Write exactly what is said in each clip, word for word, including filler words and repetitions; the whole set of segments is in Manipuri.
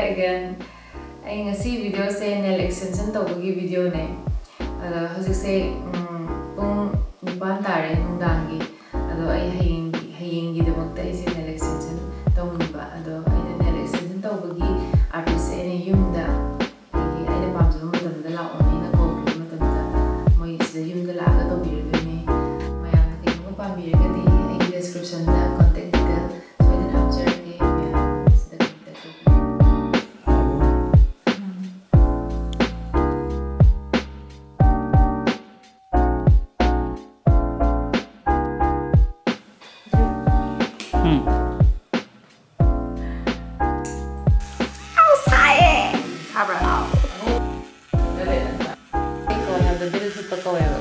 Again, ꯑꯩ ꯉꯁꯤ videoꯁꯦ nail extension ꯇꯧꯕꯒꯤ videoꯅꯦ꯫ ꯑꯗꯣ ꯍꯧꯖꯤꯛꯁꯦ ꯎꯝ, ꯄꯨꯡ ꯅꯤꯄꯥꯟ ꯇꯥꯔꯦ ꯅꯨꯡꯗꯥꯡꯒꯤ꯫ ꯑꯗꯣ ꯑꯩ ꯍꯌꯦꯡꯒꯤ ꯍꯌꯦꯡꯒꯤꯗꯃꯛꯇ ꯑꯩꯁꯦ nail extension ꯇꯧꯅꯤꯡꯕ꯫ ꯑꯗꯣ ꯑꯩꯅ nail extension ꯇꯧꯕꯒꯤ artistꯁꯦ ꯑꯩꯅ ꯌꯨꯝꯗ, ꯑꯩꯒꯤ ꯑꯩꯅ ꯄꯥꯝꯖꯕ ꯃꯇꯝꯗ ꯂꯥꯛꯑꯣꯅ ꯑꯩꯅ ꯀꯧꯈꯤꯕ ꯃꯇꯝꯗ ꯃꯣꯏ ꯁꯤꯗ ꯌꯨꯝꯗ ꯂꯥꯛꯑꯒ ꯇꯧꯕꯤꯔꯗꯣꯏꯅꯦ꯫ ꯃꯌꯥꯝꯅ ꯀꯩꯒꯨꯝꯕ ꯄꯥꯝꯕꯤꯔꯒꯗꯤ ꯑꯩꯒꯤ descriptionꯗ contact detail ꯁꯣꯏꯗꯅ ꯍꯥꯞꯆꯔꯛꯀꯦ꯫ ꯃꯌꯥꯝ ꯁꯤꯗ contact ꯇꯧꯕꯤꯌꯨ꯫ ꯎꯝ꯫ ꯁꯥꯕ꯭ꯔꯥ? ꯕꯤꯜ ꯍꯨꯠꯄ ꯀꯧꯋꯦꯕ꯫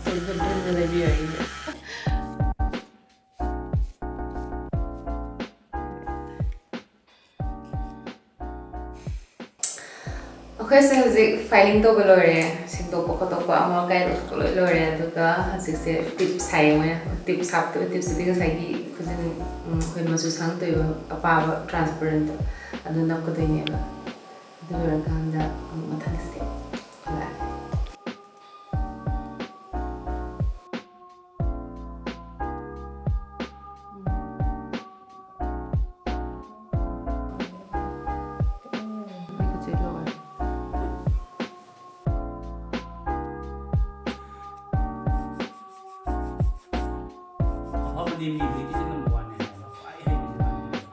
ꯕꯤꯜꯁꯦ ꯂꯩꯕꯤꯌꯣ ꯑꯩꯒꯤ꯫ ꯑꯩꯈꯣꯏꯁꯦ ꯍꯧꯖꯤꯛ filing ꯇꯧꯕ ꯂꯣꯏꯔꯦ, ꯁꯦꯡꯗꯣꯛꯄ ꯈꯣꯠꯇꯣꯛꯄ ꯑꯃꯣꯠ ꯑꯀꯥꯏ ꯂꯣꯏ ꯂꯣꯏꯔꯦ꯫ ꯑꯗꯨꯒ ꯍꯧꯖꯤꯛꯁꯦ tips ꯍꯥꯏꯌꯦ ꯃꯣꯏꯅ꯫ Tips ꯍꯥꯞꯇꯣꯏꯕ꯫ Tipsꯁꯤꯗꯤ ꯉꯁꯥꯏꯒꯤ ꯈꯨꯖꯤꯟ, ꯎꯝ, ꯑꯩꯈꯣꯏ ꯃꯆꯨ ꯁꯪꯉꯛꯇꯣꯏꯕ ꯑꯄꯥꯕ transparentꯇꯣ, ꯑꯗꯨ ꯅꯞꯀꯗꯣꯏꯅꯦꯕ꯫ ꯑꯗꯨ ꯂꯣꯏꯔꯀꯥꯟꯗ ꯑꯃꯨꯛ ꯃꯊꯪ step ꯍꯜꯂꯛꯑꯒꯦ꯫ ꯑꯐꯕ ꯂꯦꯝꯕꯤꯕꯒꯤ number one ꯅꯦ ꯍꯥꯏꯕ, ꯈ꯭ꯋꯥꯏ ꯍꯩꯕꯁꯦ ꯃꯥꯅꯦ ꯍꯥꯏꯕ꯫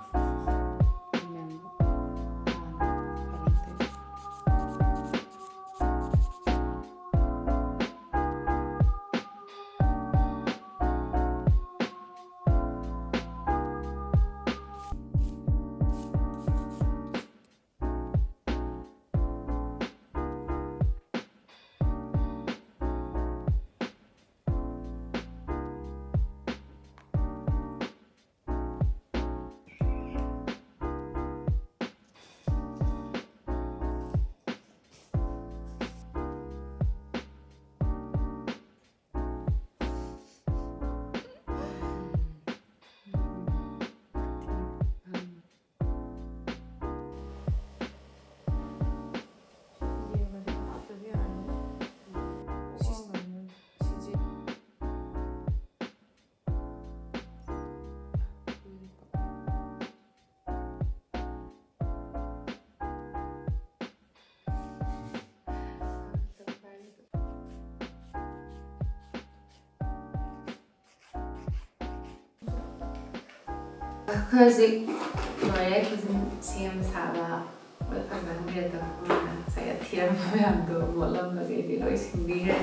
ꯑꯩꯈꯣꯏ ꯍꯧꯖꯤꯛ ꯂꯣꯏꯔꯦ ꯈꯨꯖꯤꯟ ꯁꯦꯝ ꯁꯥꯕ꯫ ꯂꯣꯏ ꯐꯖꯍꯟꯕꯤꯔꯦ ꯇꯧꯕꯅꯤꯅ ꯉꯁꯥꯏ ꯑꯊꯤꯔꯝꯕ ꯃꯌꯥꯝꯗꯣ ꯃꯣꯠꯂꯝꯕꯈꯩꯗꯤ ꯂꯣꯏ ꯁꯦꯡꯕꯤꯈ꯭ꯔꯦ꯫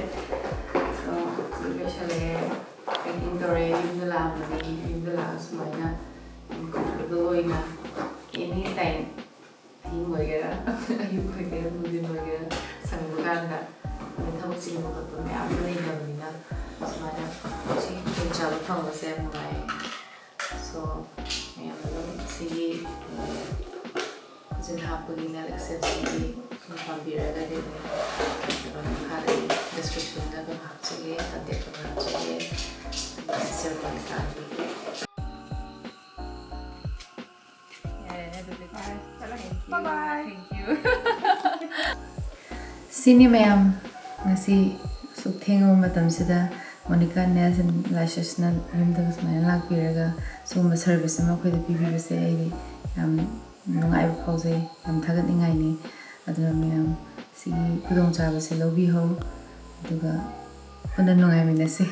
So, ꯍꯧꯖꯤꯛ ꯂꯣꯏꯁꯜꯂꯛꯑꯦ꯫ Packing ꯇꯧꯔꯦ꯫ ꯌꯨꯝꯗ ꯂꯥꯛꯑꯝꯕꯅꯤ꯫ ꯌꯨꯝꯗ ꯂꯥꯛꯑꯒ ꯁꯨꯃꯥꯏꯅ comfortable ꯑꯣꯏꯅ any time, ꯑꯍꯤꯡ ꯑꯣꯏꯒꯦꯔꯥ, ꯑꯌꯨꯛ ꯑꯣꯏꯒꯦꯔꯥ, ꯅꯨꯡꯊꯤꯟ ꯑꯣꯏꯒꯦꯔꯥ, ꯁꯪꯕ ꯀꯥꯟꯗ, ꯑꯗꯩ ꯊꯕꯛ ꯆꯤꯟꯕ ꯈꯣꯠꯄ ꯃꯌꯥꯝ ꯑꯃ ꯂꯩꯅꯕꯅꯤꯅ, ꯁꯨꯃꯥꯏꯅ ꯁꯤ ꯈꯨꯗꯣꯡꯆꯥꯕ ꯐꯪꯕꯁꯦ ꯌꯥꯝ ꯅꯨꯡꯉꯥꯏꯌꯦ꯫ So, ꯃꯌꯥꯝ ꯑꯗꯨꯝ ꯁꯤꯒꯤ, ꯎꯝ, ꯈꯨꯖꯤꯟ ꯍꯥꯞꯄꯒꯤ nail extensionꯒꯤ ꯁꯨꯝ ꯄꯥꯝꯕꯤꯔꯒꯗꯤ ꯑꯗꯨꯝ ꯀꯩꯅꯣ ꯃꯈꯥꯗ descriptionꯗ ꯑꯗꯨꯝ ꯍꯥꯞꯆꯒꯦ, contact number ꯍꯥꯞꯆꯒꯦ꯫ ꯑꯗꯨꯒ ꯁꯤꯔ ꯀꯣꯟ ꯀꯥꯟꯒꯤ꯫ ꯌꯥꯔꯦꯅꯦ ꯑꯗꯨꯗꯤ꯫ ꯌꯥꯔꯦ, ꯆꯠꯂꯒꯦ꯫ Thank you. Bye bye. Thank you. ꯁꯤꯅꯤ ꯃꯌꯥꯝ, ꯉꯁꯤ ꯑꯁꯨꯛ ꯊꯦꯡꯉꯕ ꯃꯇꯝꯁꯤꯗ Monica Nails and Lashesꯅ ꯌꯨꯝꯗꯒ ꯁꯨꯃꯥꯏꯅ ꯂꯥꯛꯄꯤꯔꯒ ꯁꯤꯒꯨꯝꯕ service ꯑꯃ ꯑꯩꯈꯣꯏꯗ ꯄꯤꯕꯤꯕꯁꯦ ꯑꯩꯗꯤ ꯌꯥꯝ ꯅꯨꯡꯉꯥꯏꯕ ꯐꯥꯎꯖꯩ, ꯌꯥꯝ ꯊꯥꯒꯠꯅꯤꯡꯉꯥꯏꯅꯤ꯫ ꯑꯗꯨꯅ ꯃꯌꯥꯝ ꯁꯤꯒꯤ ꯈꯨꯗꯣꯡꯆꯥꯕꯁꯦ ꯂꯧꯕꯤꯍꯧ, ꯑꯗꯨꯒ ꯄꯨꯟꯅ ꯅꯨꯡꯉꯥꯏꯃꯤꯟꯅꯁꯤ꯫